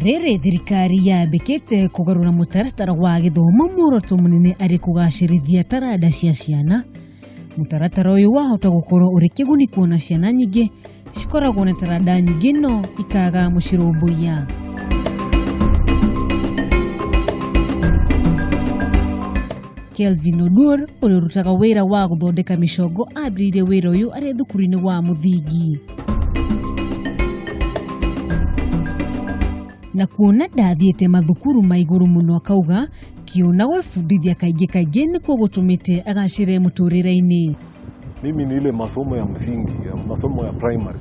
Rĩrĩ thirikari yambĩkĩte kũgarũra mũtaratara wa gĩthomo, muoroto mũnene arĩ kũgacĩrithia taranda cia ciana. Mũtaratara ũyũ wahota gũkorwo ũrĩ kĩguni kuona ciana nyingĩ cikoragwo na taranda nyingĩ no ikaga mũcirũmbũiya. Kelvin Oduor ũrĩa ũrutaga wĩra wa gũthondeka mĩcongo ambĩrĩirie wĩra ũyũ arĩ thukuru-inĩ wa mũthingi. Na kuona ndathiĩte mathukuru ma igũrũ mũno, akauga kĩo na gwĩbundithia kaingĩ kaingĩ nĩkuo gũtũmĩte agacĩre mũtũrĩre-inĩ. Mimi ni ile masomo ya msingi, ya masomo ya primary,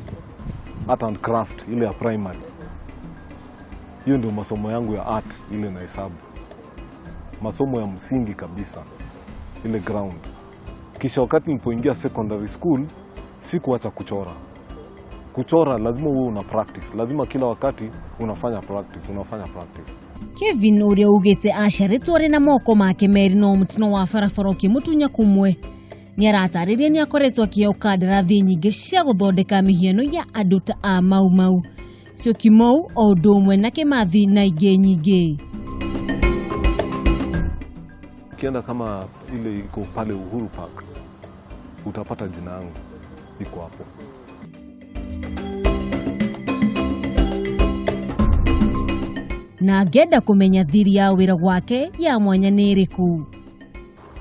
art and craft ile ya primary. Hiyo ndio masomo yangu ya art ile na hesabu, masomo ya msingi kabisa, ile ground. Kisha wakati nilipoingia secondary school sikuacha kuchora. Kuchora lazima uwe una practice, lazima kila wakati unafanya practice, unafanya practice. Kevin ũrĩa ugĩte aciarĩtwo arĩ na moko make merĩ no mũtino wa barabara ũkĩmũtunya kũmwe, nĩ aratarĩria nĩ akoretwo akĩheo kandarathi nyingĩ cia gũthondeka mĩhiano ya andũ ta a Mau Mau, Syokimau o ũndũ ũmwe na Kĩmathi na ingĩ nyingĩ. Ukienda kama ile iko pale Uhuru Park utapata jina yangu iko hapo. Na ngenda kũmenya thiri ya wĩra gwake ya mwanya nĩ ĩrĩkũ.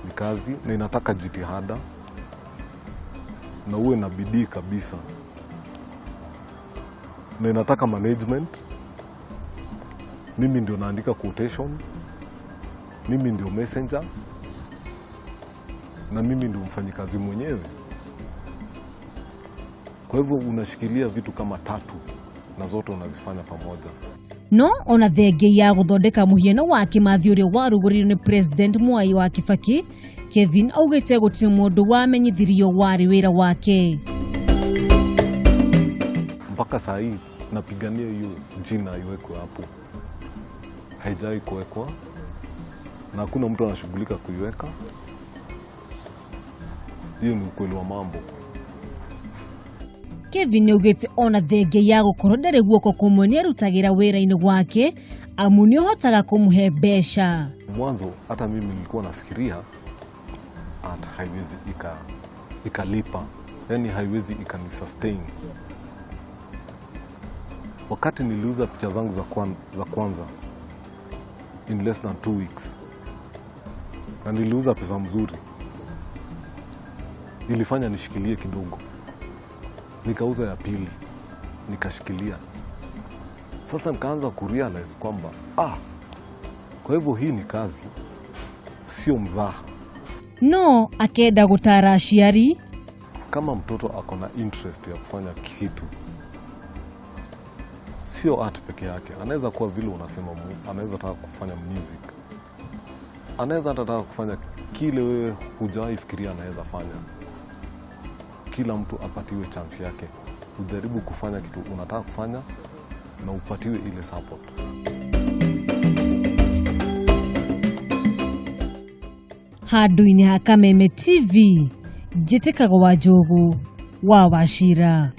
Ni kazi na inataka jitihada na uwe na bidii kabisa, na inataka management. Mimi ndio naandika quotation, mimi ndio messenger na mimi ndio mfanyikazi mwenyewe. Kwa hivyo unashikilia vitu kama tatu na zote unazifanya pamoja. No ona thengia ya gũthondeka mũhiano wa Kĩmathi ũrĩa warugũririo nĩ President Mwai wa Kibaki, Kevin augĩte gũtirĩ mũndũ wamenyithirio warĩ wĩra wake. Mpaka saa hii napigania hiyo jina iwekwe hapo, haijawahi kuwekwa na hakuna mtu anashughulika kuiweka. Hiyo ni ukweli wa mambo. Kevin nĩaugĩte ona thengia ya gũkorwo ndarĩ guoko kũmwe nĩarutagĩra wĩra-inĩ gwake amu nĩũhotaga kũmũhe mbeca. Mwanzo hata mimi nilikuwa nafikiria art haiwezi ikalipa, yani haiwezi ikanisustain. Wakati niliuza picha zangu za kwanza in less than 2 weeks, na niliuza pesa mzuri, ilifanya nishikilie kidogo. Nikauza ya pili, nikashikilia. Sasa nikaanza kurealize kwamba kwa hivyo hii ni kazi, sio mzaha. No akenda gũtara aciari. Kama mtoto ako na interest ya kufanya kitu, sio art peke yake, anaweza kuwa vile unasema, anaweza taka kufanya music, anaweza hata taka kufanya kile wewe hujawahi fikiria anaweza fanya. Kila mtu apatiwe chance yake, ujaribu kufanya kitu unataka kufanya na upatiwe ile support. Handũ-inĩ ha Kameme TV, njĩtĩkaga wa Njogu wa Wachira.